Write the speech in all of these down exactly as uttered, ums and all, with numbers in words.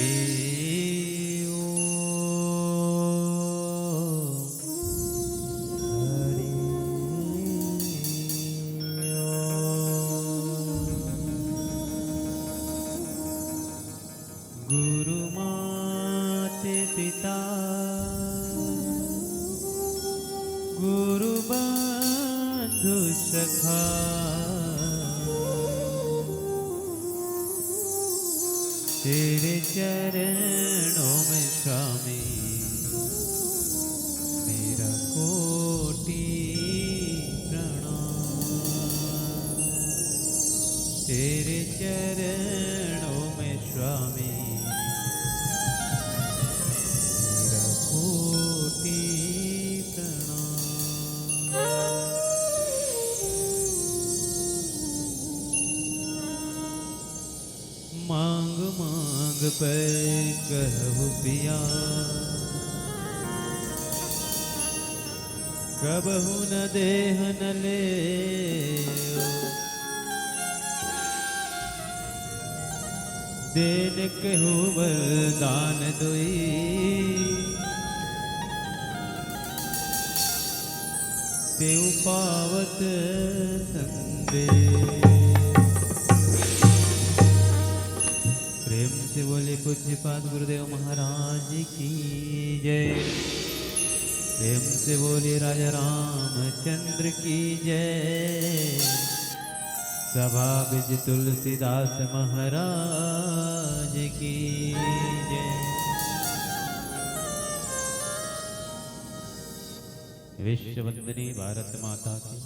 हरि ओम। गुरु माते पिता, गुरु बंधु सखा, तेरे चरणों में स्वामी मेरा कोटि प्रणाम। तेरे चरणों में स्वामी मेरा कोटि प्रणाम। मांग मांग पर कहु पिया, कबहु न देह न ले। देन कहु वरदान दोई, तेउ पावत संदेश। प्रेम से बोले पूज्यपाद गुरुदेव महाराज की जय। प्रेम से बोले राजा रामचंद्र की जय। सभा बिज तुलसीदास महाराज की जय। विश्व वंदनी भारत माता की,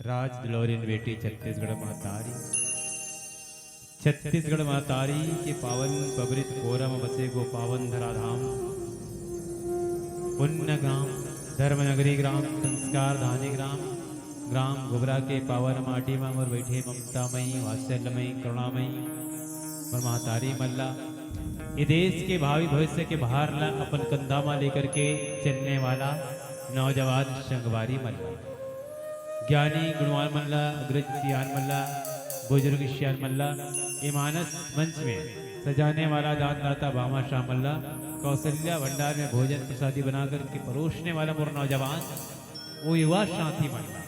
राज दुलौरिन बेटी छत्तीसगढ़ महतारी, छत्तीसगढ़ महतारी के पावन पवित्र पोरा म बसे गो पावन धराधाम, पुण्य ग्राम, धर्म नगरी ग्राम, संस्कार धानी ग्राम, ग्राम घुबरा के पावन माटी म मोर बैठे ममतामयी, वात्सल्यमयी, करुणामयी मोर महतारी मन ला, ये देश के भावी भविष्य के भार ला अपन कंधा म लेकर के चलने वाला नौजवान संगवारी मन ला, ज्ञानी गुणवान मन ला, अग्रज सियान मन ला, बुजुर्ग सियान मन ला, ये मानस मंच में सजाने वाला दानदाता भामाशाह मन ला, कौशल्या भंडार में भोजन प्रसादी बना करके परोसने वाला मोर नौजवान, वो युवा साथी मन ला,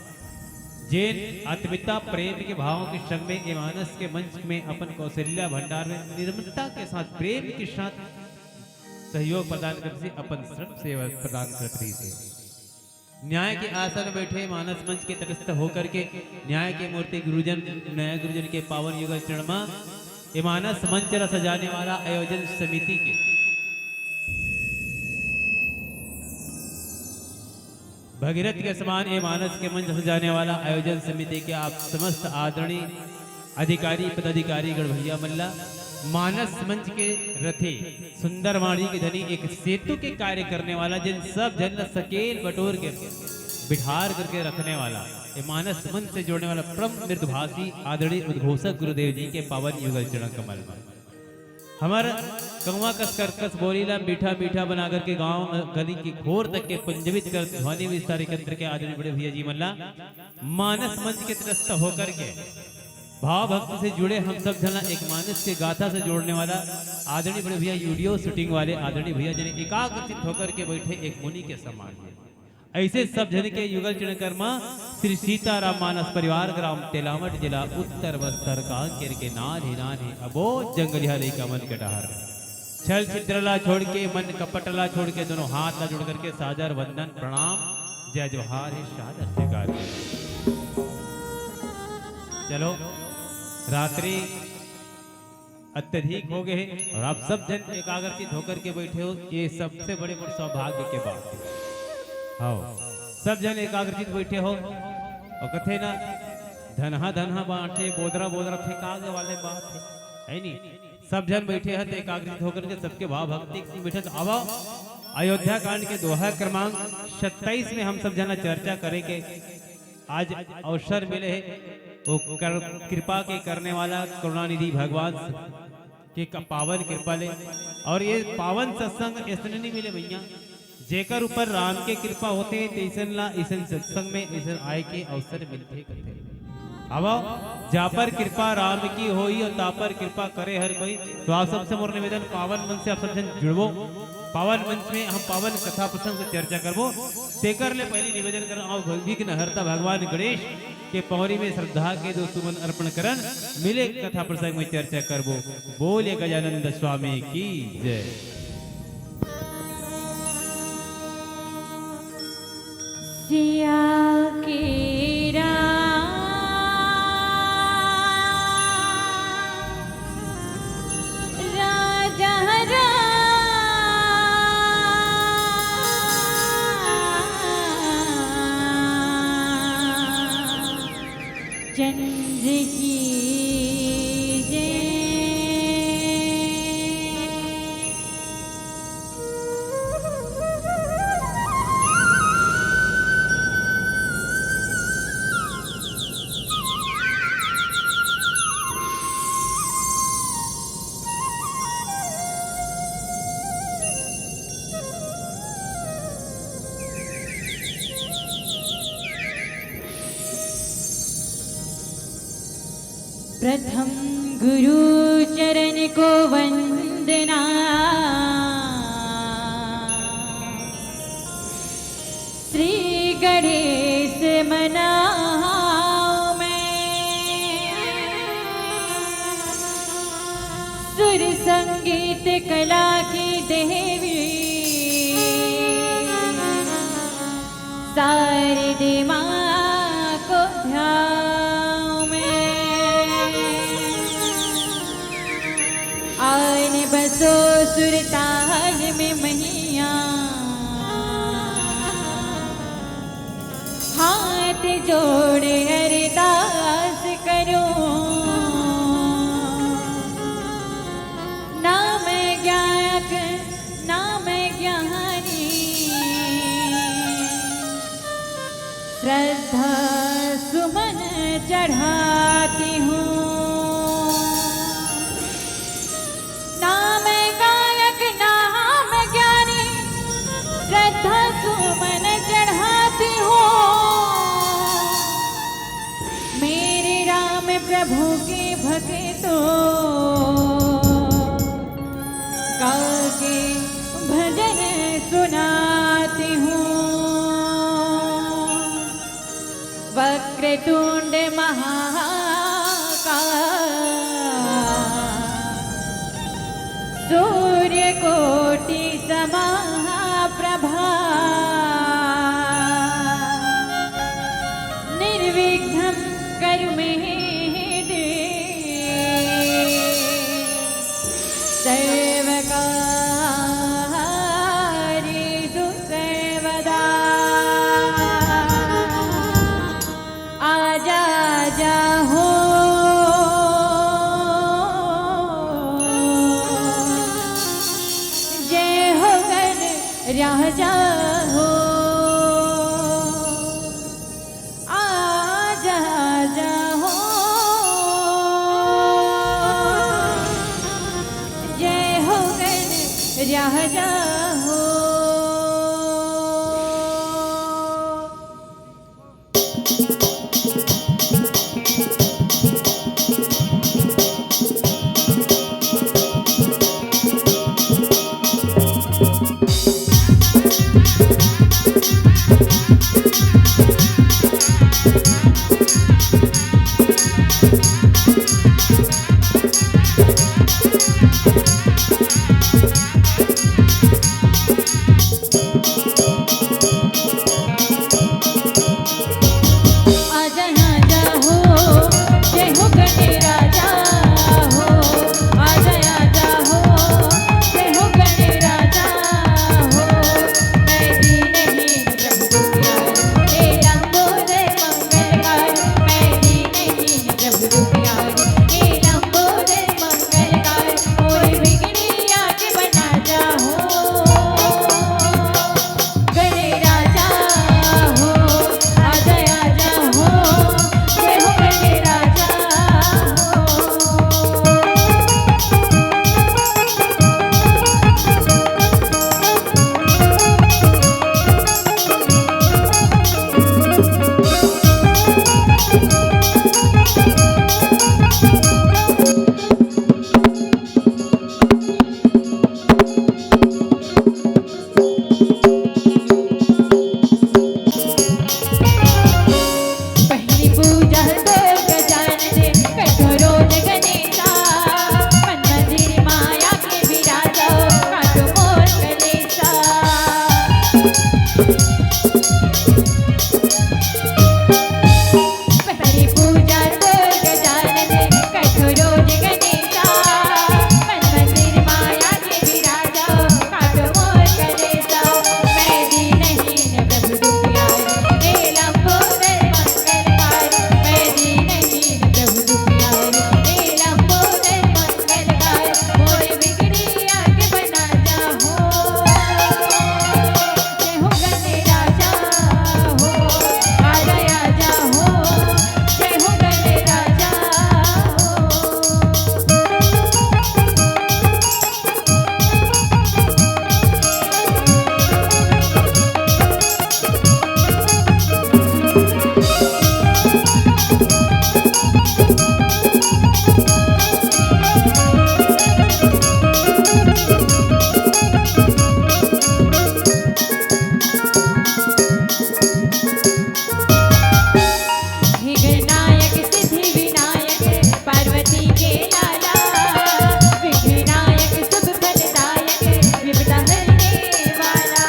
जेन आत्मीयता प्रेम के भाव के संग में ये मानस के मंच में अपन कौशल्या भंडार में निर्ममता के साथ, प्रेम के साथ सहयोग प्रदान करत हे, अपन श्रम सेवा प्रदान करत रहिस हे। न्याय के आसन में बैठे मानस मंच के तटस्थ होकर के न्याय के मूर्ति गुरुजन, नया गुरुजन के पावन युगल चरण म ये मानस मंच ला सजाने वाला आयोजन समिति के भगीरथ के समान ये मानस के मंच सजाने वाला आयोजन समिति के आप समस्त आदरणीय अधिकारी पदाधिकारी गण भैया मन ला, मानस मंच के रथे सुंदरवाणी के धनी एक सेतु के कार्य करने वाला, जिन सब झन ला सकेल बटोर के बिठार करके रखने वाला, ये मानस मंच से जोड़ने वाला परम मृदुभाषी आदरणीय उद्घोषक गुरुदेव जी के पावन युगल चरण कमल में हमर कौवा कस कर्कश बोली ला मीठा मीठा बना करके गांव गली की खोर तक के कुंजवित कर ध्वनि विस्तारक यंत्र के आदरणीय बड़े भैया जी मन ला मानस मंच के तटस्थ होकर के भाव भक्ति से जुड़े हम सब झन ला एक मानस के गाथा से जोड़ने वाला आदरणीय बड़े भैया यूडियो शूटिंग वाले आदरणीय भैया जी एकाग्रचित होकर के बैठे एक मुनि के समान हे। ऐसे सब झन के युगल चरण करमा श्री सीताराम मानस परिवार ग्राम तेलावट जिला उत्तर बस्तर कांकेर के नान्हे नान्हे अबोध जंगलिया लइका मन के डहर छल छिद्र ला छोड़ के मन कपट ला छोड़ के दोनों हाथ ला जोड़ करके सादर वंदन प्रणाम जय जोहार हे सादर जयकार। चलो रात्रि अत्यधिक हो गए हे और आप सब झन एकाग्रचित होकर के बैठे हो, ये सबसे बड़े मोर सौभाग्य के बात हे। हाँ, सब झन एकाग्रचित बैठे हो और कथे ना धनहा धनहा बांटे बोदरा बोदरा फेंका वाले बात हे, हे नी? सब झन बैठे हे तो एकाग्रचित होकर के सबके भाव भक्ति के संग बैठे तो आवा अयोध्या कांड के दोहा क्रमांक सत्ताईस में हम सब झन चर्चा करे के आज अवसर मिले हे वो कर, कृपा के करने वाला करुणानिधि भगवान के क-, पावन कृपा ले। और ये पावन सत्संग ऐसने नहीं मिले भैया, जेकर ऊपर राम के कृपा होथे तैसन ला ऐसन सत्संग में ऐसन आए के अवसर मिलथे कथे। अब जापर कृपा राम की होई और तापर कृपा करे हर कोई। तो आप सबसे मोर निवेदन, पावन मंच से आप सब जन जुड़बो। पावन मंच में हम पावन कथा प्रसंग से चर्चा करबो। तेकर ले पहले निवेदन कर, आओ विघ्नहर्ता भगवान गणेश के पौरी में श्रद्धा के दो सुमन अर्पण करन, मिले कथा प्रसंग में चर्चा करबो। बोलिए गजानंद स्वामी की जय। सिया के राम राजा राम चंद्र की जय। प्रथम गुरु चरण को वंदना, श्री गणेश मनाओ मैं, सुर संगीत कला की देवी, शारदे माँ को ध्याऊं मैं। आन बसो सुरताल में मैया, हाथ जोड़े अरदास करूं। ना मैं गायक, ना मैं ज्ञानी, श्रद्धा सुमन चढ़ाती हूँ। ना मैं गायक, ना मैं ज्ञानी, श्रद्धा सुमन चढ़ाती हूँ। मेरे राम प्रभु के भक्तों, गा के भजन सुनाती हूँ। वक्रतुंड महाकाय, सूर्य कोटि समाप्रभा, निर्विघ्नं कुरु मे देव, सर्वकार्येषु सर्वदा। आजा आजा हो, जय हो गण राजा हो। आजा आजा हो, जय हो गण राजा हो। पहली पूजा तो गजानन, कठो रोज गणेशा, मन मंदिर माया के विराजा, काटो मोर कलेशा। मैं दीनहीन प्रभु दुखियारी, हे लंबोदर मंगलकारी। मैं दीनहीन प्रभु दुखियारी, हे लंबोदर मंगलकारी। मोर बिगड़ी आके बना जा हो। जय हो गणराजा हो, आजा आजा हो, जय हो गणराजा हो। विघ्न नायक सिद्धि विनायक पार्वती के लाला, विघ्न नायक शुभ फलदायक विपदा हरने वाला।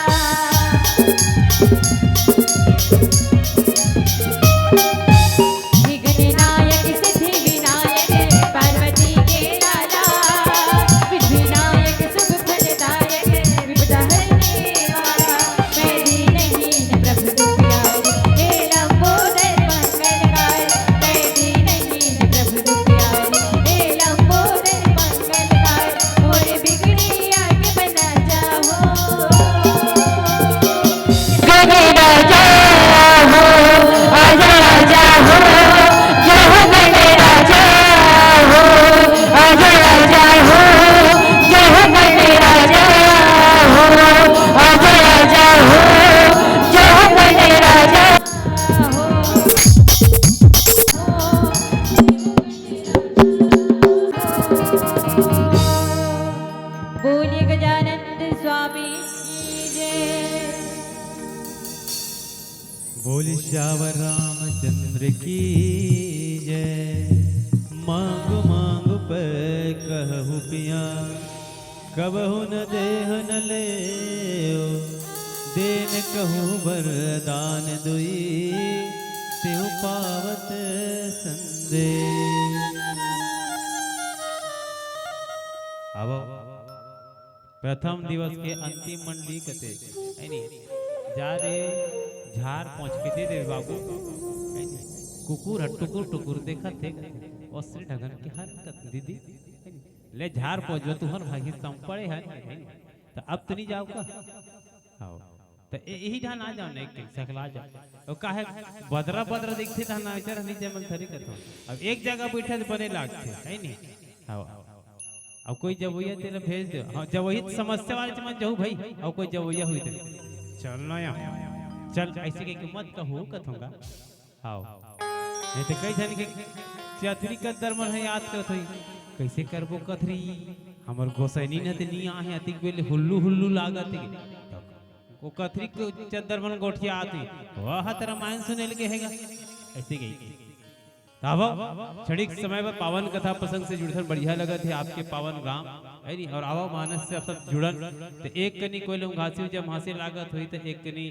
विघ्न नायक सिद्धि विनायक पार्वती के लाला, विघ्न नायक शुभ फलदायक विपदा हरने वाला। मैं दीनहीन प्रभु दुखियारी, हे लंबोदर मंगलकारी। मैं दीनहीन प्रभु दुखियारी, हे लंबोदर मंगलकारी। मोर बिगड़ी आके बना जा हो। गणराजा हो, आजा आजा हो, जय हो गणराजा हो, आजा आजा हो, जय हो गणराजा हो, आजा आजा हो, जय हो गणराजा हो। बोलिए गजानंद स्वामी की जय। बोल सियावर रामचंद्र की जय। मांगो मांगो पर कहु पिया, कबहु न देहु न लेउ, देन कहु वरदान दुई, तेहु पावत संदेश। अब प्रथम दिवस के अंतिम मंडली कथे, है नी? जा रे झार पोंछ के दे दे बाबू, है नी? कुकुर ह टुकुर टुकुर देखत हे, ओसने ढंगन के हरकत दीदी, है नी? ले झार पोंछ जो तुहर भागी संपड़े है, है नी? त अब तो नहीं जाओ का? आओ। त ए-, यही ढान आ जाओ ना, एक दिन सकला जाओ। और काहे बदरा बदरा दिखथे त ना इधर नहीं जमल थरी कथो। अब एक जगह बैठे त बने लागथे, है नी? आओ। अब कोई जब वही तेला भेज दे। हाँ, जब वही समस्या वाले मन जहू भाई, और कोई जब वही हुई तेला। चल ना यहाँ। चल, ऐसे कह के मत कहू कथोंगा। हाव। नहीं तो कई झन के चतरी कद्दर मन ह याद करत होई। कैसे करबो कथरी? हमर गोसैनी न ते नी आहे, अतिक बेले हुल्लू हुल्लू लागत हे। वो कथरी के चद्दर मन गोठिया आती। वह त रामायण सुने लगे हेगा। ऐसे गई। तावो, क्षणिक समय बर पावन कथा प्रसंग से जुड़थन, बढ़िया लगत हे आपके पावन गांव, है नी? और आवा मानस से आप सब जुड़न, त एक कनी कोई लोग घासी जब हंसी लागत होई, त एक कनी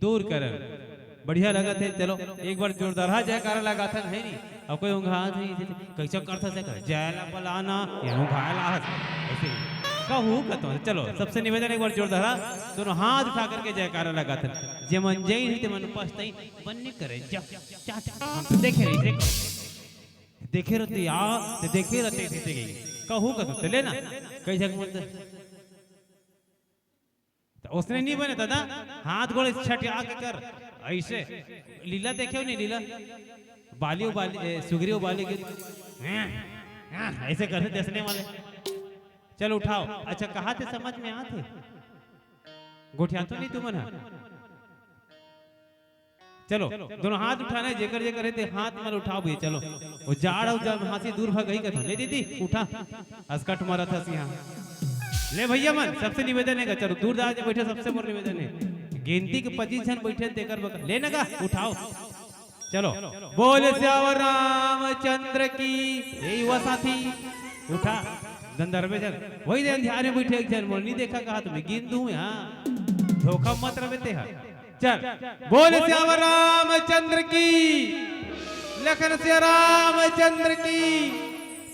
दूर करन। बढ़िया लगत हे, चलो, एक बार जोरदार जयकारा लगाथन, है नी? अब कोई उंघात नहीं, कैसे करथा से कर, जय ला बलाना, ये उंघाय ला हस, ऐसे ही। कहू कतो, चलो, सबसे निवेदन, एक बार जोरदार दोनों हाथ उठा करके जयकारा लगाथन। जे मन जई नहीं, ते मन पछताई, बन्नी करे, जा। चाट, देखे रही, देखे। देखे रहते यार, ते देखे रहते, देखे गई। कहू का तो चले ना, कई जगह बोलते। तो उसने नहीं बने दादा, हाथ गोड़े छटिया के कर, ऐसे। लीला देखे नहीं, लीला। बाली उबाली, ए, सुगरी उबाली के। हैं, हैं, ऐसे करते देखने वाले। चल उठाओ। अच्छा, कहा थे समझ में आते? गोठिया तो नहीं तुमन हा? चलो, दोनों हाथ उठाना है, जेकर जेकर हे ते हाथ मन उठाओ भैया, चलो। वो जाड़ अउ जब हंसी दूर भगही कथो, ले दीदी, उठा। असकट मारत हस यहाँ। ले भैया मन, सबसे निवेदन हे गा, चलो, दूर जा जे बैठे, सबसे मोर निवेदन हे। गिनती के पच्चीस झन बैठे, तेकर बक-, ले ना गा, उठाओ। चलो, बोल सियावर रामचंद्र की। ए युवा साथी, उठा। गंधर्वे झन, वही दे अंधियारे में बैठे एक झन, मोर नहीं देखा कहा तुम्हें, गिन दूं यहाँ। धोखा मत रहे ते हा। चल, बोल सियावर रामचंद्र की, लखन सिया रामचंद्र की,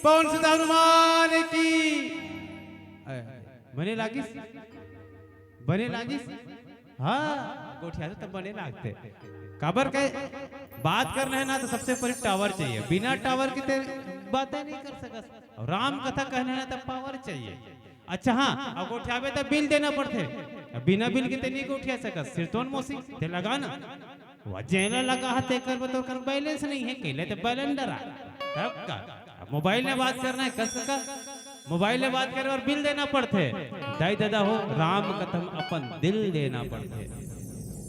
पवन सुत हनुमान की। अ, बने लागिस? बने लागिस? हाँ, गोठिया तो बने लागथे। काबर के बात करना है ना, तो सबसे पहले टावर चाहिए। बिना टावर के ते बातें नहीं कर सकस। और राम कथा कहना है ना, तो पावर चाहिए। अच्छा हाँ, अउ गोठियाबे त बिल देना पड़थे। अब बिना बिल के ते नहीं गोठिया सकस। सिरतोन मौसी, ते लगा ना। वो जेला लगा है, तेकर बर तोर कर बैलेंस नहीं है, केले ते बैलेंस डरा। तब का? अब मोबाइल में बात करना है, कस का? मोबाइल में बात करे बर बिल देना पड़थे। दाई ददा हो, राम कथा में अपन दिल देना पड़थे।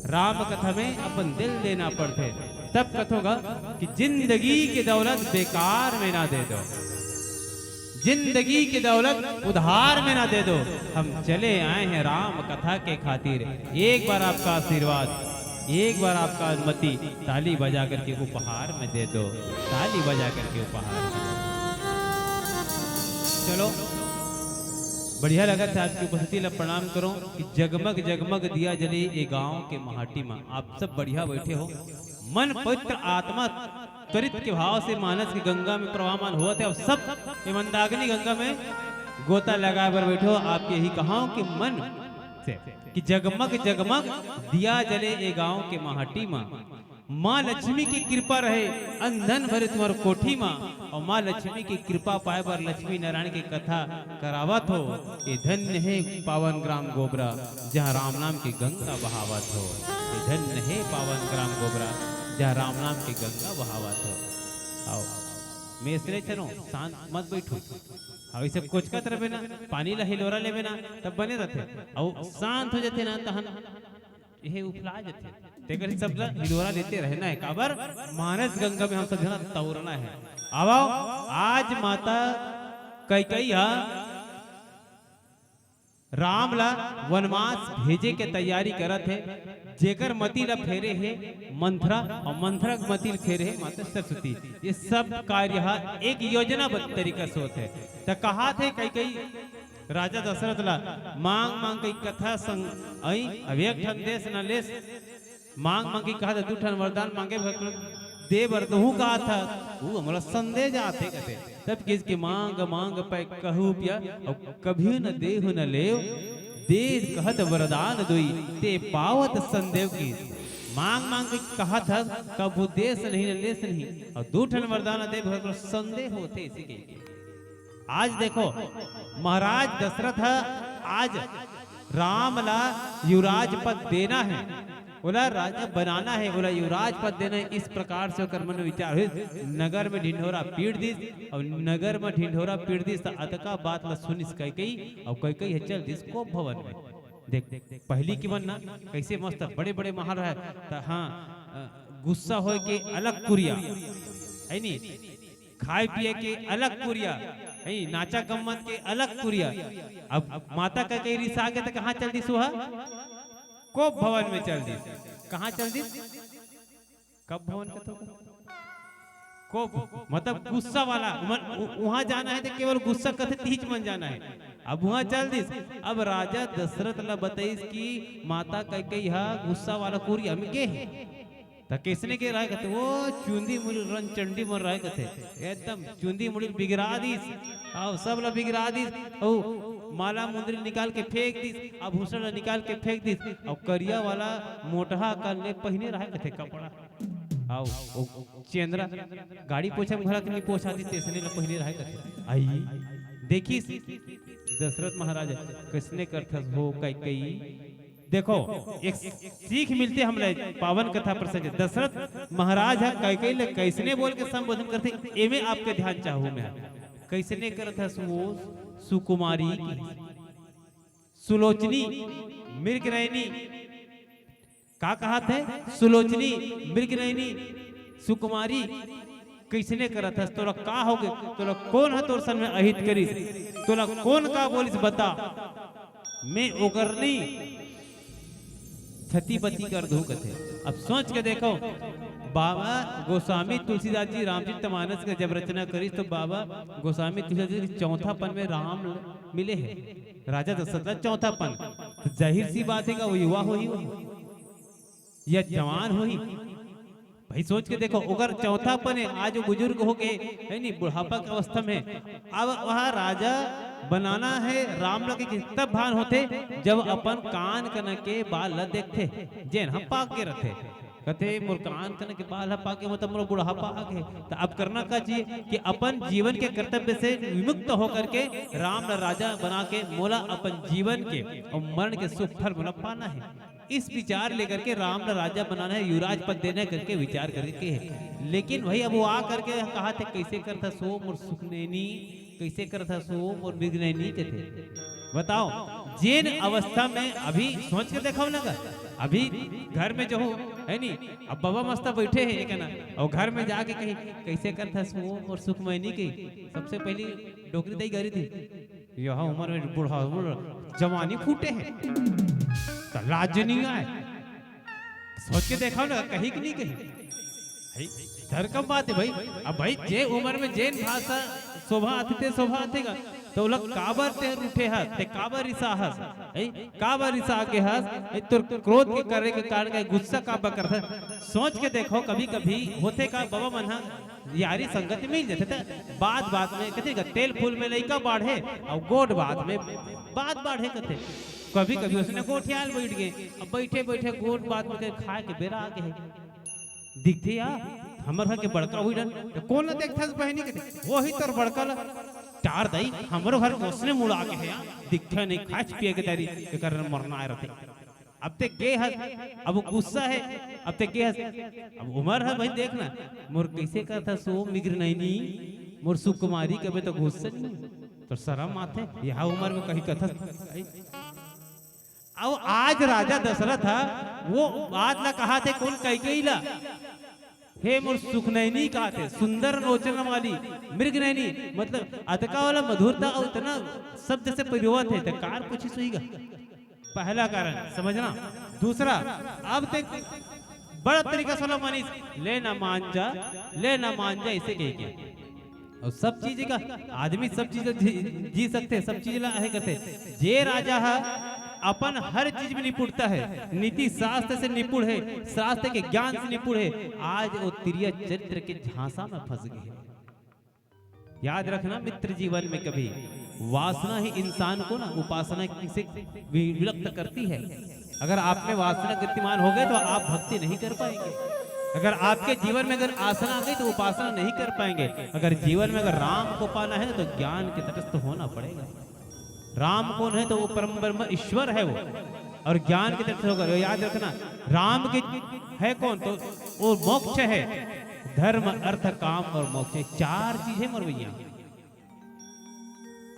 राम कथा में अपन दिल देना पड़थे। तब कथोगा कि जिंदगी की दौलत बेकार में ना दे दो। जिंदगी की दौलत उधार में ना दे दो। हम चले आए हैं राम कथा के खातिर। एक बार आपका आशीर्वाद, एक बार आपका अनुमति, ताली बजा करके उपहार में दे दो। ताली बजा करके उपहार में। चलो, बढ़िया लगथे आपकी उपस्थिति ला प्रणाम करो कि जगमग जगमग दिया जले ए गांव के महाटी में। आप सब बढ़िया बैठे हो, मन पवित्र, आत्मा त्वरित के भाव से मानस के गंगा में प्रवाहमान होवत हे। अब सब ये मंदाकिनी गंगा में गोता लगाए बर बैठो। आप यही कहाओ कि मन से कि जगमग जगमग दिया जले ए गांव के महाटी मा। माँ लक्ष्मी की कृपा रहे, अन धन भरे तुम्हार कोठी मा। और माँ लक्ष्मी की कृपा पाए बर लक्ष्मी नारायण के कथा करावत हो। ये धन्य है पावन ग्राम गोबरा, जहाँ राम नाम की गंगा बहावत हो। ये धन्य है पावन ग्राम गोबरा, जहाँ राम नाम की गंगा बहावत हो। आओ, मैं इसने चलो, शांत मत बैठो। अब इसे कोचकत रहे ना, पानी ला हिलोरा लेबे ना, तब बने रहते। अब शांत हो जाते ना, तहन यही उफला जाते। तेकर सब ला हिलोरा लेते रहना है। काबर? मानस गंगा में हम सब जना तौरना है। अब आओ, आज माता कैकई हा राम ला वनवास भेजे के तैयारी करत हे। जेकर मति ला फेरे हे मंथरा, और मंथरा के मति ला फेरे हे माता सरस्वती। ये सब कार्य हा एक योजनाबद्ध तरीका से होत हे। त कहात हे कैकई राजा दशरथ ला, मांग मांग के कथा संग आई, अब एक ठन देस न लेस। मांग मांग के कहा था, दू ठन वरदान मांगे भगवान दे बर तहूँ कहा था, वो हमारा संदेह जाते कहते। तब किस के मांग मांग पे कहू पिया, और कभी न देहु न लेव, दे कहत वरदान दोई, ते पावत संदेव की। मांग मांग के कहा था, कभू देस नहीं न लेस नहीं, और दू ठन वरदान दे भगवान संदेह होते इसी के। आज देखो, महाराज दशरथ ह आज राम ला युवराज पद देना है, ओला राजा बनाना है, ओला युवराज पद देना है। इस प्रकार से ओकर मन में विचार हुई। नगर में ढिंढोरा पीट दिस, और नगर में ढिंढोरा पीट दिस त अतका बात ला सुनिस कैकई, और कैकई ह चल दिस कोप भवन में। देख, पहली की मन ना कैसे मस्त बड़े बड़े महल रहे, त हाँ, अ, गुस्सा होए के अलग कुरिया, है नी? खाए पिए के अलग कुरिया, है, नाचा गम्मत के अलग कुरिया। अब माता कैकई रिसा गे त कहाँ चल दिस वो ह? कोप भवन में चल दिस। कहाँ चल दिस? कब भवन कथो का? कोप, मतलब गुस्सा वाला। उमन उ-, उहाँ जाना है त केवल गुस्सा कथे तिहिच मन जाना है। अब उहाँ चल दिस। अब राजा दशरथ ला बताइस कि माता कैकई हा गुस्सा वाला कुरिया में गे हे। त कइसने के रहे कथे, वो चुंदी मुड़ी रणचंडी मन रहे कथे, एकदम चुंदी मुड़ी बिगरा दिस, अउ सब ला बिगरा दिस, अउ माला मुंदरी निकाल के फेंक दिस, आभूषण ला निकाल के फेंक दिस, अउ करिया वाला मोटहा कन ले पहिने रहे कथे कपड़ा, अउ ओ चेंदरा गाड़ी पोछे में घला के नहीं पोछा दिस, तइसने ला पहिने रहे कथे। आई देखिस दशरथ महाराज, कइसने करथस हो कैकई, देखो, एक सीख मिलथे हमला पावन कथा प्रसंग से। दशरथ महाराज ह कैकई ले कइसने बोल के संबोधन करथे, एमे आपके ध्यान चाहूं मैं। कइसने करत हस वो सुकुमारी की, सुलोचनी, मृगनयनी, का कहत हे? सुलोचनी, मृगनयनी, सुकुमारी, कइसने करत हस? तोला का होगे? तोला कोन ह तोर संग में अहित करिस? तोला कोन का बोलिस बता? मैं ओकर नी छतिपति कर दूं कथे। अब सोच के देखो, बाबा गोस्वामी तुलसीदास जी रामचरित मानस के जब रचना करिस तो बाबा गोस्वामी तुलसीदास जी के चौथापन में राम मिले हे, राजा दशरथ ला चौथापन। तो जाहिर सी बात है कि वो युवा होही, वो या जवान होही। भाई, सोच के देखो, ओकर चौथापन है, आज वो बुजुर्ग हो गए, है नी, बुढ़ापा के अवस्था में, अब वह राजा बनाना है राम ल के, तब भान होथे, जब अपन कान कना के बाल ल देखथे, जेन ह पाक के रथे। कथे, "मोर कान कना के बाल ह पाक गे, मतलब मोर बुढ़ापा आ गे।" तो अब करना का चाहिए कि अपन जीवन के कर्तव्य से विमुक्त होकर के राम ल राजा बना के मोला अपन जीवन के और मरण के सुख फल मोला पाना है। इस विचार लेकर के राम ल राजा बनाना है, युवराज पद देना है करके विचार करके है। लेकिन भाई, अब वो आ करके कहा थे, "कैसे करथा सो मोर सुखनैनी, कैसे करथा सो मोर मृगनैनी?" कहते। बताओ, जेन अवस्था में अभी सोच के देखो ना, अभी घर में जो हो, है नी, अब बाबा मस्त बैठे हैं, एक है ना, और घर में जाके कही, "कैसे करथा सो मोर सुखमैनी?" के सबसे पहली डोकरी दई गारी थी, "यह उम्र में बूढ़ा, बूढ़ा जवानी फूटे है, तो लाज नहीं आए।" सोच के देखो ना, कही कि नहीं कही? है, धरकम बात है भाई। अब भाई, जे उम्र में जेन भाषा शोभा आथे, ते शोभा आथे गा। तो ओला काबर ते रूठे हस, ते काबर रिसा हस, है? काबर रिसा के हस, है? तोर क्रोध के करे के कारण का गुस्सा काबर करत हस? सोच के देखो, कभी-कभी होथे का, बाबा मन ह यारी संगत मिल जथे, त बात-बात में कथे का, "तेल फूल में लइका बाढ़े, अउ गोठ बात में बात बाढ़े," कथे। कभी-कभी उसने गोठियाल बैठ गए, अब बैठे-बैठे गोठ बात में कहे, "खाए के बेरा आ गए हे।" दिखथे या, हमर घर के बड़का होही डन, त कोन ल देखथस बहिनी के? वही तोर बड़का ल। टार दई, हमरो घर के ओसने मुड़ा के हे या, दिखथे नहीं, खाच पिए के दारी, एकर मरना आए रथे। अब ते गे हस, अब वो गुस्सा है, अब ते गे हस, अब उमर है भाई, देख ना, मोर कैसे कथस वो मिगरनैनी, मोर सुकुमारी कबे तो गुस्सा नहीं, तो शरम आथे, यह उमर में कहीं कथस, अउ आज राजा दशरथ ह वो बात ला कहा थे, कोन कैकेयी ला? "हे मोर सुखनैनी" कहा थे, सुंदर लोचन वाली मृगनैनी, मतलब अतका वाला मधुरता अउ इतना शब्द से पिरोवत हे, त कार पूछिस होही गा। पहला कारण समझना। दूसरा, अब ते बड़ा तरीका से ओला मानिस, "ले ना मान जा, ले ना मान जा," इसे कह के। अउ सब चीज का आदमी सब चीज जी, जी सकथे, सब चीज ला आहे करथे। जे राजा ह अपन हर चीज में निपुणता है, नीति शास्त्र से निपुण है, शास्त्र के ज्ञान से निपुण है, आज वो तिरिया चरित्र के झांसा में फंस गए। याद रखना मित्र, जीवन में कभी वासना ही इंसान को ना उपासना से वि-, विलुप्त करती है। अगर आप में वासना गतिमान हो गए तो आप भक्ति नहीं कर पाएंगे। अगर आपके जीवन में अगर आसना आ गई तो उपासना नहीं कर पाएंगे। अगर जीवन में अगर राम को पाना है तो ज्ञान के तटस्थ होना पड़ेगा। राम कौन है? तो वो परम ब्रह्म ईश्वर है वो, और ज्ञान के तटस्थ होकर याद रखना, राम के है कौन? तो वो मोक्ष है, धर्म, अर्थ, काम और मोक्ष, चार चीज है मोर भैया।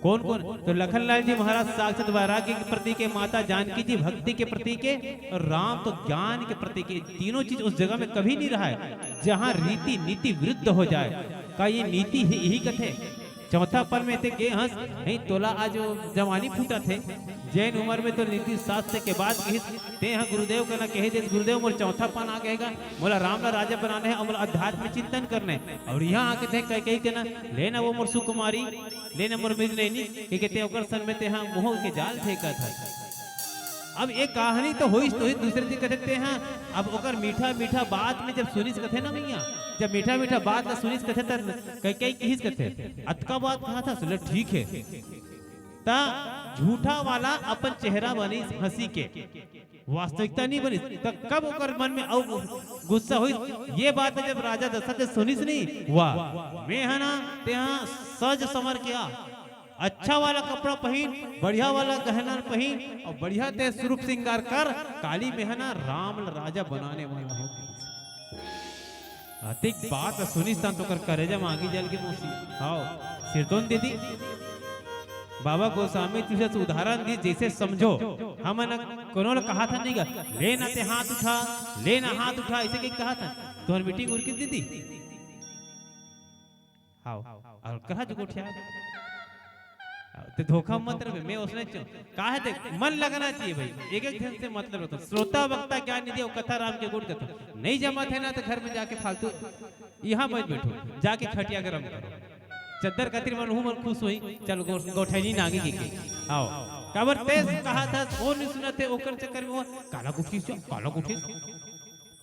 कौन कौन? तो लखनलाल जी महाराज साक्षात वैराग्य के प्रतीक है, माता जानकी जी भक्ति के प्रतीक है, और राम तो ज्ञान के प्रतीक है। तीनों चीज उस जगह में कभी नहीं रहा है जहाँ रीति नीति विरुद्ध हो जाए। का ये नीति ही यही कथे? चौथा पल में ते गे हंस, नहीं तोला आज वो जवानी फूटत हे, जैन उम्र में तो नीति शास्त्र के बात कहिस, ते ह गुरुदेव के ना कहे देस, "गुरुदेव मोर चौथा पन आ गए गा, मोला राम ला राजा बनाने है और मोला अध्यात्म चिंतन करने है।" और यहाँ आके ते कह कही के ना, "ले ना वो मोर सुकुमारी, ले ना मोर मिल लेनी," के, के ते ओकर सन में ते ह मोह के जाल फेंकत है। अब एक कहानी तो होइस, तो होइस, दूसरे दिन कहते हैं, अब ओकर मीठा मीठा बात में जब सुनिस कथे ना भैया, जब मीठा मीठा बात ला सुनिस कथे, त कई कई किहिस कथे, "अतका बात कहा था, सुन ले, ठीक है।" ता झूठा वाला अपन चेहरा बनिस हंसी के, वास्तविकता नहीं बनिस। त कब ओकर मन में अउ गुस्सा होइस, ये बात जब राजा दशरथ सुनिस नहीं, "वाह, मैं है ना, ते ह सज समर के आ, अच्छा वाला कपड़ा पहिन, बढ़िया वाला गहना पहिन और बढ़िया ते रूप श्रृंगार कर, काली में है ना राम ल राजा बनाने वाला हो।" अतिक बात सुनिस तन तो कर करेजा मांगी जल के मौसी। हाव, सिरतोन दीदी, बाबा गोस्वामी तुझे से उदाहरण दी, जैसे समझो, हम न कोनो ल कहा था नहीं गा, "ले ना ते हाथ उठा, ले ना हाथ उठा," ऐसे कहीं कहा था। तुम्हारी मीटिंग उरकी दीदी। हाव, और कहा जो गोठिया। ते धोखा मत रहे, मैं उसने चो-, काहे देख, मन लगाना चाहिए भाई, एक एक जन से मतलब रखो। श्रोता वक्ता ज्ञान निधि और कथा राम के गुण कथा। नहीं जमत है ना तो घर में जाके फालतू यहाँ मत बैठो, जाके खटिया गरम करो। चद्दर कतिर मन हूँ मन खुश हुई, चल गो-, गोठैनी नांगी की के। आओ, काबर तें कहा था, वो नहीं सुनत हे, ओकर चक्कर में वो काला कुठिस, काला कुठिस,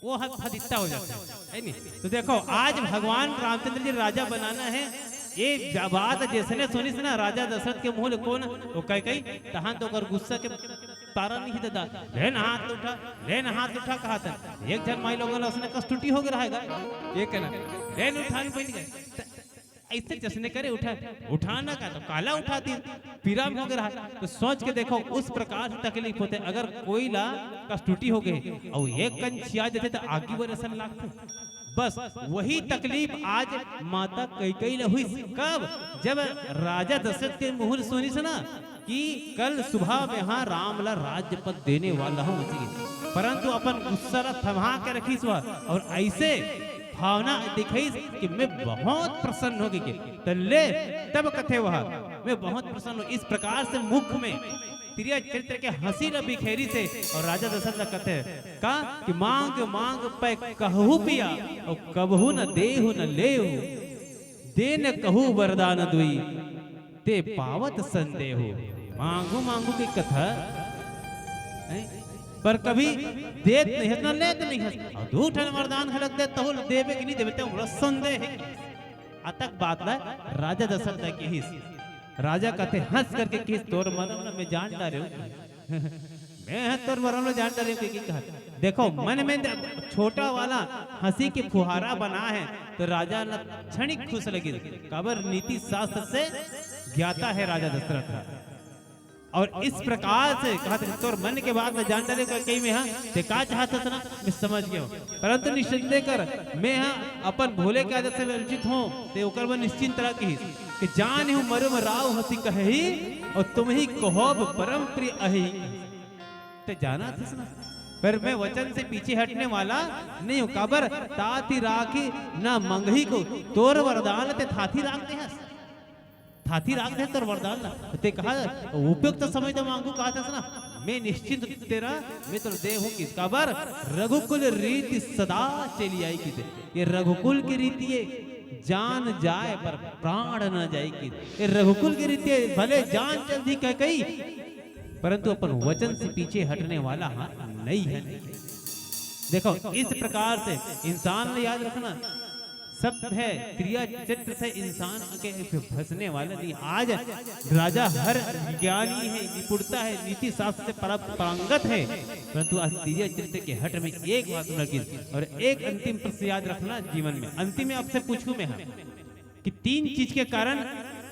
वो हद हदित्ता हो जाता है, है नहीं? तो देखो, आज भगवान रामचंद्र जी राजा बनाना है, ये बात जैसने सुनिस ना राजा दशरथ के मुंह ले, कोन, वो कह कही, तहां तो ओकर गुस्सा के पारा नहीं दादा, ले ना हाथ उठा, ले ना हाथ उठा कहा था। एक झन माई लोगन ला उसने कस टूटी हो गया रहेगा, ये कहना, ले ना उठा, नहीं बन गए। ऐसे जैसने करे उठा, उठाना का तो काला उठा दी, पीरा में हो गया रहा। तो सोच के देखो, उस प्रकार से तकलीफ होते। अगर कोई ला कस टूटी हो गए और एक कन छिया जाते तो आगी बर असन लागते। बस वही तकलीफ आज माता कैकेयी ला हुई। कब? जब राजा दशरथ के मुंह ले सुनिस ना कि कल सुबह मैं हा राम ला राज्य पद देने वाला हूँ, परंतु अपन गुस्सा ला थमा के रखिस वह, और ऐसे भावना दिखाइस कि मैं बहुत प्रसन्न हो गई के। त ले, तब कथे वह, मैं बहुत प्रसन्न हूँ। इस प्रकार से मुख में तिर्यक चरित्र के हंसी ला बिखेरिस हे और राजा दशरथ ला कथे का कि मांग मांग पै कहू पिया, और कबहू न देहु न लेहु, दे न कहू वरदान दुई, ते पावत संदेहु। मांगू मांगू के कथा, हैं? पर कभी देत नहीं हस, ना लेत नहीं हस। और दू ठन वरदान घलक दे, तहू ल देबे कि नहीं देबे, ते मोला संदेह है। अतक बात ला राजा दशरथ ला किहिस। राजा कथे हंस करके किहिस, तोर मरम ला मैं जान डारेंव। मैं ह तोर मरम ला जान डारेंव, कि, कि कहत। देखो, मन में द-, छोटा वाला हंसी के फुहारा बना है, तो राजा ला क्षणिक खुश लगिस। काबर नीति शास्त्र से ज्ञाता है राजा दशरथ। और इस प्रकार से कहत हे, तोर मन के बात ला जान डारेंव, कही मैं हा, ते का चाहत हस ना, मैं समझ गया हूँ। परंतु निसंदेह कर, मैं हा अपन भोले के आदर से वंचित हूँ, ते ओकर बर निश्चिंत रह किहिस कि जानेहूँ मरम राव हंसी कहही, और तुमही कहोब परम प्रिय अही। ते जानत हस ना, पर मैं वचन से पीछे हटने वाला नहीं हूँ। काबर? थाती राखी ना मंगही को, तोर वरदान ते थाती राख दे हस। थाती राख दे तोर वरदान ला। ते कहा, उपयुक्त समय तो मांगू कहा था ना, मैं निश्चिंत तेरा, मैं तो देहूँ किहिस। काबर? रघुकुल रीति सदा चली आई किहिस। ये रघुकुल की रीति है, जान जाए पर प्राण न जाए किहिस। ये रघुकुल की रीति है, भले जान चल दी कैकेयी, परंतु अपन वचन से पीछे हटने वाला हा नहीं है। देखो, इस प्रकार से इंसान ने याद रखना, सब है तिर्यक चरित्र से इंसान के भंसने वाला नहीं। आज राजा हर ज्ञानी है, निपुणता है, नीति शास्त्र से पर-, पारंगत है, परंतु आज तिर्यक चरित्र के हट में एक बात लगी। और एक अंतिम प्रश्न याद रखना जीवन में, अंतिम में आपसे पूछूं मैं, हाँ, कि तीन चीज के कारण,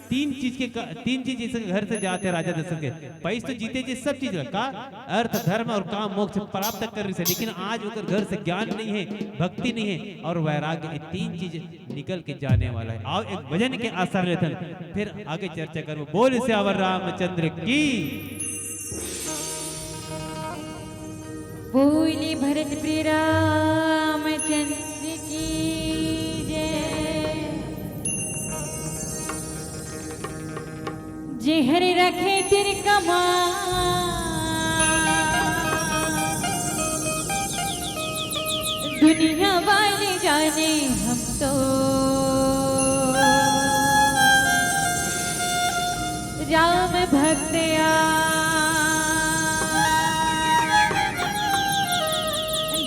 तीन चीज के का-, तीन चीज इस घर से जाते राजा दशरथ के। पैस तो जीते जी सब चीज का, अर्थ, धर्म और काम, मोक्ष प्राप्त करिस हे, लेकिन आज ओकर घर से ज्ञान नहीं है, भक्ति नहीं है और वैराग्य, ये तीन चीज निकल के जाने वाला है। आओ एक भजन के आसरा लेथन, फिर आगे चर्चा करबो। बोल सियावर रामचंद्र की। बोली भरत प्रिय रामचंद्र की जय। जेहर रखे तिरकमा दुनिया वाले जाने हम तो। राम भक्त या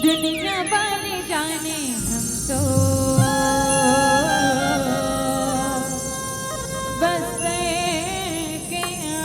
दुनिया वाले जाने हम तो। बस एक या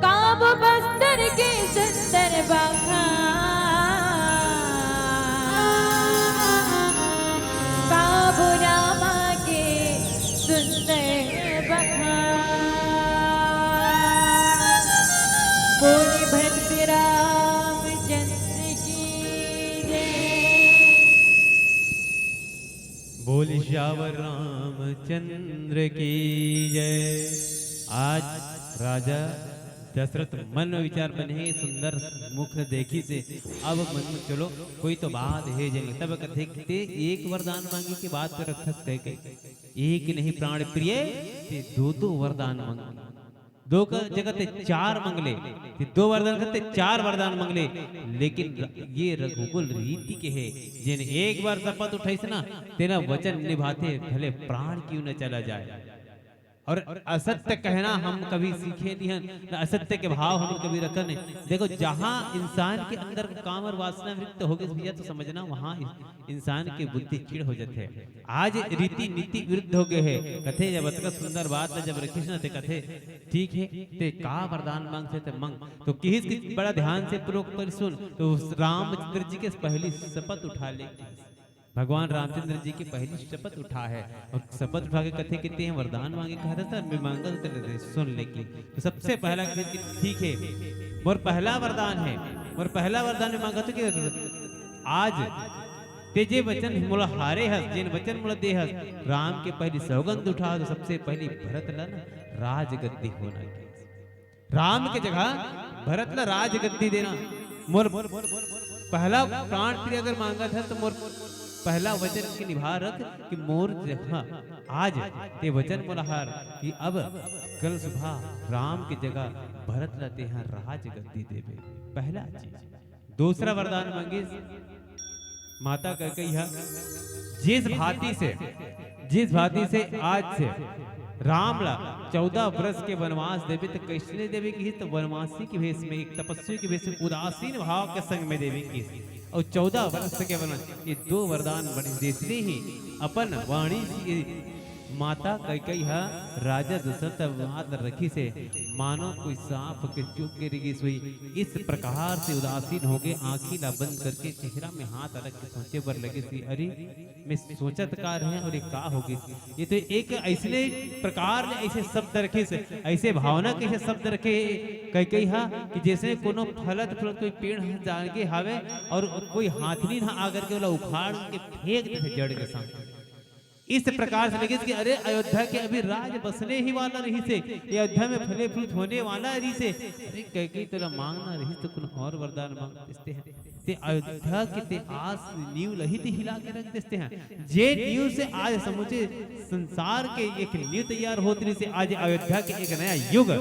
काबो बस्तर के सुंदर बखान, काबो रामा के सुंदर बखान। बोले भरत रामचंद्र की जय। बोल सियावर रामचंद्र की जय। आज राजा दशरथ मन में विचार बने हे, सुंदर मुख देखिस हे, अब मन में चलो कोई तो बात हे जंग। तब कथे कि ते एक वरदान मांगे के बात कर रखस कह के, एक नहीं प्राण प्रिय, ते दो दो वरदान मांगे। दो का जगह ते चार मंगले, ते दो वरदान करते चार वरदान मंगले, लेकिन र-, ये रघुकुल रीति के हे, जेन एक बार शपथ उठाइस ना, तेना वचन निभाथे, भले प्राण क्यों न चला जाए। और असत्य कहना हम कभी सीखे नहीं हन, न असत्य के भाव हम कभी रखन नहीं। देखो, जहां इंसान के अंदर काम और वासना विरुद्ध हो गए भैया, तो समझना वहां इंसान के बुद्धि चिढ़ हो जाथे। आज रीति नीति विरुद्ध हो गए हे। कथे, जब अतका सुंदर बात ला जब रखिस ना, ते कथे, ठीक हे, ते का वरदान मांगथे ते मांग। तो किहिस कि बड़ा ध्यान से पूर्वक कर सुन। तो उस रामचंद्र जी के पहली शपथ उठा ले, भगवान रामचंद्र जी की पहली शपथ उठा हे। और शपथ उठा के कथे, किते हे वरदान मांगे कहा था सर, मैं मांगा तो तेरे सुन लेके। तो सबसे पहला कथे कि ठीक हे, मोर पहला वरदान हे, मोर पहला वरदान मैं मांगा तो कि आज ते जे वचन मोला हारे हस, जेन वचन मोला दे हस, राम के पहली सौगंध उठा, तो सबसे पहली भरत ला ना राजगद्दी होना के, राम के जगह भरत ला राजगद्दी देना। मोर पहला प्राण प्रिय अगर मांगत हस, तो मोर पहला वचन के निभा रख कि मोर जगह आज ते वचन मोला हार कि अब कल सुबह राम के जगह भरत ला तेहा राजगद्दी देबे। पहला चीज। दूसरा वरदान मांगिस माता कैकेयी ह, जिस भांति से, जिस भांति से आज से राम ला चौदह वर्ष के वनवास देबे, तो कैसने देबे किहिस? तो वनवासी के भेष में, एक तपस्वी के भेष में, उदासीन भाव के संग में देबे किहिस। और चौदह वर्ष के वनवास, ये दो वरदान बने, जैसने ही अपन वाणी से माता कैकेयी ह राजा दशरथ ला बात रखिस हे, मानो कोई सांप के चुभ गे रिहिस होही। इस प्रकार से उदासीन हो गे, आंखी ला बंद करके चेहरा में हाथ रख के सोचे बर लगिस हे, अरे, मैं सोचत का रहें और ये का हो गिस? ये तो एक ऐसने प्रकार ले ऐसे शब्द रखिस, ऐसे भावना के ऐसे शब्द रखे कैकेयी ह कि जैसे कोनो फलत फूलत कोई पेड़ ह जागे हावे और कोई हाथनी ह आकर के ओला उखाड़ के फेंक देथे जड़ के संग। इस प्रकार से लगिस कि अरे, अयोध्या के अभी राज बसने ही वाला रहिस हे, ये अयोध्या में फले फूल होने वाला रहिस हे। अरे कैकेयी, तोला मांगना रहिस तो कोनो और वरदान मांग देते हैं। ते अयोध्या के ते आस नींव लही ते हिला के रख देते हैं। जे नींव से आज समूचे संसार के एक नींव तैयार होत रहिस हे, आज अयोध्या के एक नया युग,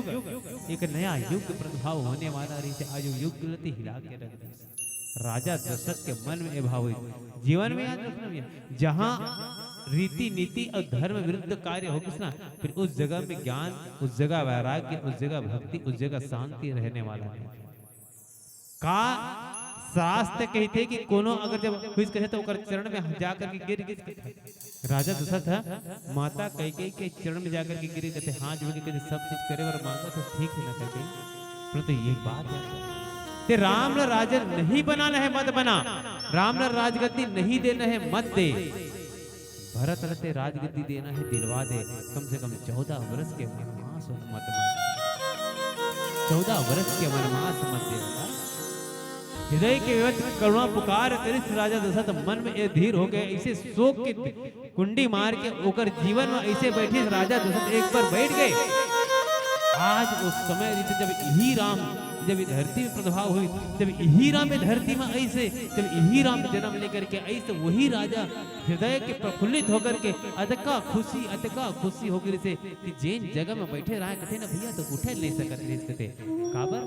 एक नया युग प्रादुर्भाव होने वाला रहिस हे, आज वो युग ला ते हिला के रख देते। राजा दशरथ के मन में ये भाव हुई, जीवन में याद रखना भैया, जहाँ रीति नीति और धर्म विरुद्ध कार्य हो गिस ना, फिर उस जगह में ज्ञान, उस जगह वैराग्य, उस जगह भक्ति, उस जगह शांति रहने वाला नहीं। का शास्त्र कहिथे कि कोनो अगर जब हुइस कथे, तो ओकर चरण में जाकर के गिर गिस कथे। राजा दशरथ ह माता कैकेयी के चरण में जाकर के गिरे कथे, हाथ जोड़ के कथे, "सब चीज करे बर मांगत हस, ठीक है ना कैकेयी, परंतु एक बात है, ते राम ला राजा नहीं बनाना है, मत बना, राम ला राजगद्दी नहीं देना है, मत दे।" भरत ल ते राजगद्दी देना हे, दिलवा दे, कम से कम चौदह वर्ष के वनवास मत मांग, चौदह वर्ष के वनवास मत दे। हृदय के व्यक्त करुणा पुकार करिस राजा दशरथ, मन में ए धीर हो गए, ऐसे शोक की कुंडी मार के ओकर जीवन में ऐसे बैठिस राजा दशरथ, एक बार बैठ गए। आज उस समय जैसे जब यही राम जब ये धरती में प्रादुर्भाव हुई, जब यही राम ये धरती में ऐसे, जब यही राम जन्म लेकर के ऐसे, वही राजा हृदय के प्रफुल्लित होकर के अतका खुशी, अतका खुशी हो गई से कि जेन जगह में बैठे रहा कथे ना भैया, तो उठे नहीं सकत रहिस कथे। काबर?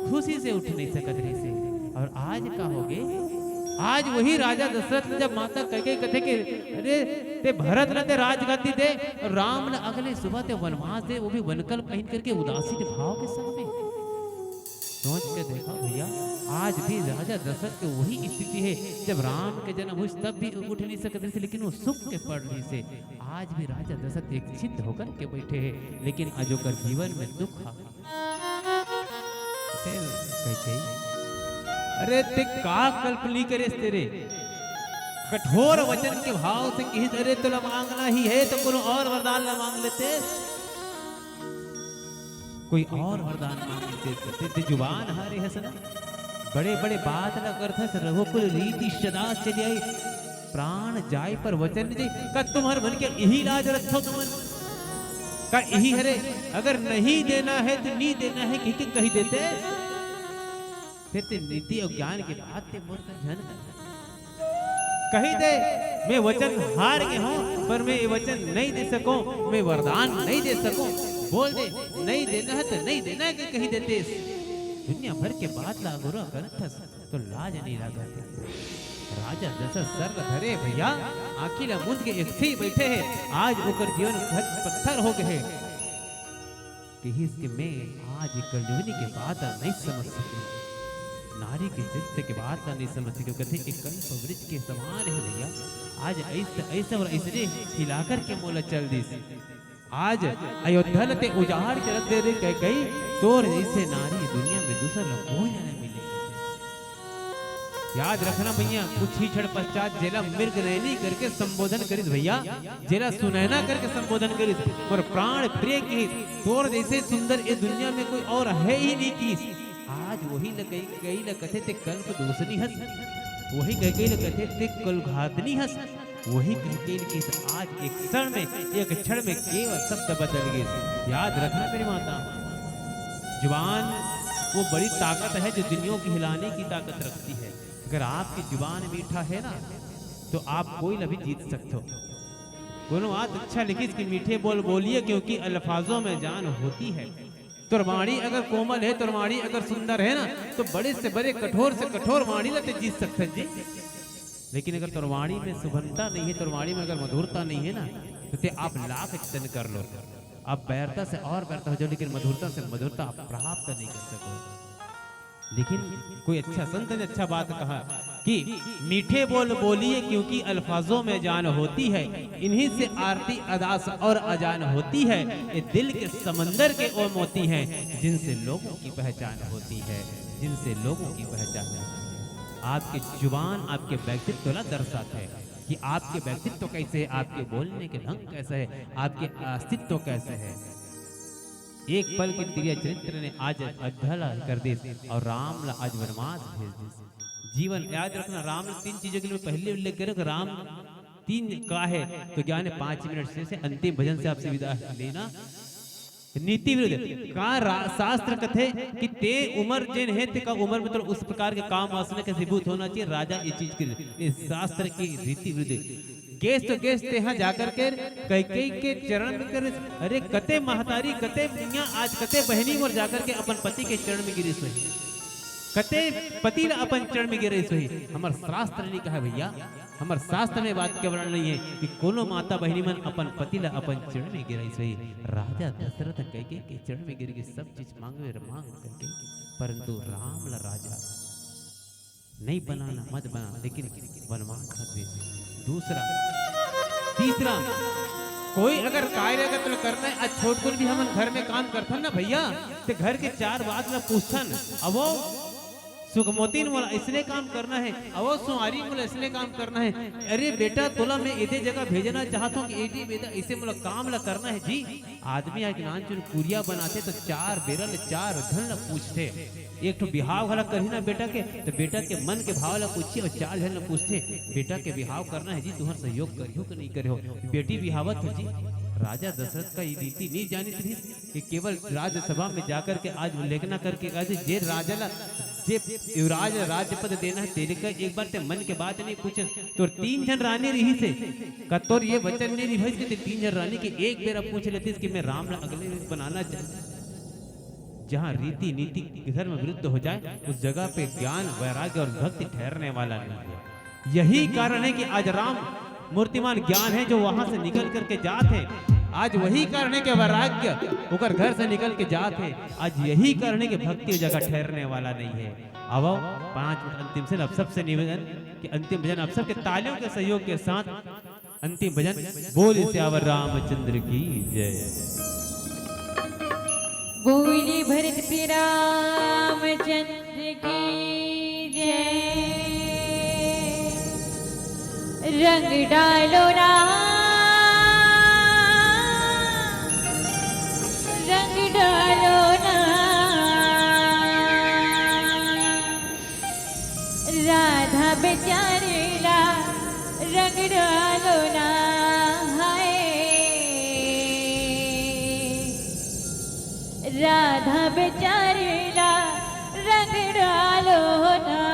खुशी से उठ नहीं सकत रहिस से। और आज का हो गए? आज वही राजा दशरथ ने जब माता कैकेयी कथे कि "अरे, ते भरत ला ते राजगद्दी दे और राम ला अगले सुबह ते वनवास दे, वो भी वनकल पहन करके उदासीन भाव के संग में।" सोच के देखा भैया, आज भी राजा दशरथ के वही स्थिति है। जब राम के जन्म हुई तब भी उठ नहीं सकत रहिस, लेकिन वो सुख के पड़ रहिस से। आज भी राजा दशरथ एक चित्त होकर के बैठे हैं, लेकिन आज ओकर जीवन में दुख आ। फिर कैकेयी, "अरे ते का कल्पनी करेस तेरे?" कठोर वचन के भाव से कहिस, "अरे तोला मांगना ही है तो कोनो और वरदान ला मांग लेते।" कोई और वरदान मांग लेते, ते, ते जुबान हारे हस ना। बड़े-बड़े बात ला करथस, रघुकुल रीति सदा चली आई। प्राण जाय पर वचन न जाय। का तुम्हर मन के इही लाज रखथो तुमन? का इही हरे? अगर नहीं देना है तो नहीं देना है, कहि के कहि देते। फिर ते नीति और ज्ञान के बात ते मोर कर झन कर। कहि दे, मैं वचन हार गे हूँ, पर मैं ये वचन नहीं दे सकूँ, मैं वरदान नहीं दे सकूँ। बोल दे, नहीं देना है तो नहीं देना है, कि कहि देते। दुनिया भर के बात ला अगोरा करत हस, तो लाज नहीं लागत। राजा दशरथ सर धरे भैया, आँखी ला मूंद के एक ही बैठे है। आज ओकर जीवन पत्थर हो गए है। कहिस कि मैं आज ये कलजुगनी के बात ला नहीं समझ सके, नारी के चरित्र के बात ला नहीं समझ सके। कथे कि कल्प वृक्ष के समान है भैया, आज ऐस-, ऐसे और ऐसने हिलाकर के मोला चल दिस। आज अयोध्या ल ते उजाड़ के रख दे रे कैकेयी, तोर जैसे नारी दुनिया में दूसर ला कोई ला नहीं मिले। याद रखना भैया, कुछ ही क्षण पश्चात जेला मृग नयनी करके संबोधन करिस भैया, जेला सुनैना करके संबोधन करिस, मोर प्राण प्रिय किहिस, तोर जैसे सुंदर ए दुनिया में कोई और है ही नहीं किहिस। आज वही ल कैकेयी ल कथे ते कल्प दोषनी हस, वही कैकेयी ल कथे ते कुलघातनी हस। वही कैकेयी ल किहिस, आज एक क्षण में, एक क्षण में केवल शब्द बदल गए। याद रखना मेरी माता, जुबान वो बड़ी ताकत है जो दुनिया को हिलाने की ताकत रखती है। अगर आपकी जुबान मीठा है ना, तो आप कोई ला भी जीत सकते हो। कोनो बात अच्छा लिखिस कि मीठे बोल बोलिए, क्योंकि अल्फाजों में जान होती है। तोर वाणी अगर कोमल है, तोर वाणी अगर सुंदर है ना, तो बड़े से बड़े, कठोर से कठोर वाणी ला ते जीत सकते जी। लेकिन अगर तोर वाणी में सुगंधता नहीं है, तोर वाणी में अगर मधुरता नहीं है ना, तो ते आप लाख जतन कर लो, आप बैरता से और बैरता हो जाओ, लेकिन मधुरता से मधुरता आप प्राप्त नहीं कर सको। लेकिन कोई अच्छा संत ने अच्छा बात कहा कि मीठे बोल बोलिए, क्योंकि अल्फाजों में जान होती है, इन्हीं से आरती अदास और अजान होती है। ये दिल के समंदर के वो मोती हैं, जिनसे लोगों की पहचान होती है, जिनसे लोगों की पहचान होती है। आपके जुबान आपके व्यक्तित्व ला दर्शाते हैं कि आपके व्यक्तित्व कैसे है, आपके बोलने के ढंग कैसे है, आपके अस्तित्व कैसे है। एक पल के तिरिया चरित्र ने आज अयोध्या ला कर दिस और राम ला आज वनवास भेज दिस। जीवन याद रखना, राम ने तीन चीजों के लिए पहले उल्लेख करे कि राम तीन का है, तो ज्ञान है, पांच मिनट से, से अंतिम भजन से आपसे विदा लेना। नीति विरुद्ध का रा-, शास्त्र कथे कि ते उम्र जेन है, ते का उम्र में तो उस प्रकार के काम वासना के भूत होना चाहिए। राजा ये चीज के, इस शास्त्र की रीति विरुद्ध गेस तो गेस तेहा जाकर के कैकेयी के चरण में कर, अरे कते महतारी, कते मियाँ, आज कते बहनी मोर जाकर के अपन पति के चरण में गिरिस होही, कते पति ला अपन चरण में गिरिस होही। हमर शास्त्र नहीं कहा भैया, हमर शास्त्र में बात के वर्णन नहीं है कि कोनो माता बहनी मन अपन पति ला अपन चरण में गिरिस होही। राजा दशरथ कैकेयी के चरण में गिर के सब चीज मांगवे रे मांग करके, परंतु राम ला राजा नहीं बनाना, मत बना, लेकिन बनवा सकते। दूसरा, तीसरा, कोई अगर कार्य अगर तुला करना है, आज छोटकुन भी हमन घर में काम करथन ना भैया, ते घर के चार बात ला पूछथन, अवो सुखमोतिन मोला इसने काम करना है, अवो सुआरी मोला इसने काम करना है। अरे बेटा, तोला मैं एदे जगह भेजना चाहत हूँ कि एदे बेटा इसे मोला काम ला करना है जी। आदमी आज नानचुन कुरिया बनाथे तो चार बेरा ले चार झन ला पूछथे। एक ठो बिहाव घला करही ना बेटा के, तो बेटा के मन के भाव ला पूछही और चार झन ला पूछथे, "बेटा के बिहाव करना है जी, तुहर सहयोग करिहो कि नहीं करिहो?" बेटी बिहावत हो जी। राजा दशरथ का ये रीति नहीं जानित रहिस कि केवल राज्यसभा में जाकर के आज उल्लेखना करके कहा, जे राजा ला, जे युवराज ला राज्य पद देना है, तेरे का एक बार ते मन के बात नहीं पूछे। तोर तीन झन रानी रहिस हे, का तोर ये वचन नहीं निभाइस कि ते तीन झन रानी के एक बेरा पूछ लेतिस कि मैं राम ला अगले दिन बनाना चाहूँ? जहाँ रीति नीति धर्म विरुद्ध हो जाए, उस जगह पे ज्ञान, वैराग्य और भक्ति ठहरने वाला नहीं है। यही कारण है कि आज राम मूर्तिमान ज्ञान है जो वहां से निकल करके जात है। आज वही कारण है कि वैराग्य ओकर घर से निकल के जात है। आज यही कारण है कि भक्ति उस जगह ठहरने वाला नहीं है। अब आओ, पांच मिनट अंतिम से आप सबसे निवेदन कि अंतिम भजन आप सबके तालियों के सहयोग के साथ अंतिम भजन। बोल सियावर रामचंद्र की जय। बोली भरत प्रिय रामचंद्र की जय। रंग डालो ना, रंग डालो ना, राधा बेचारी ला रंग डालो ना। हाय, राधा बेचारी ला रंग डालो ना।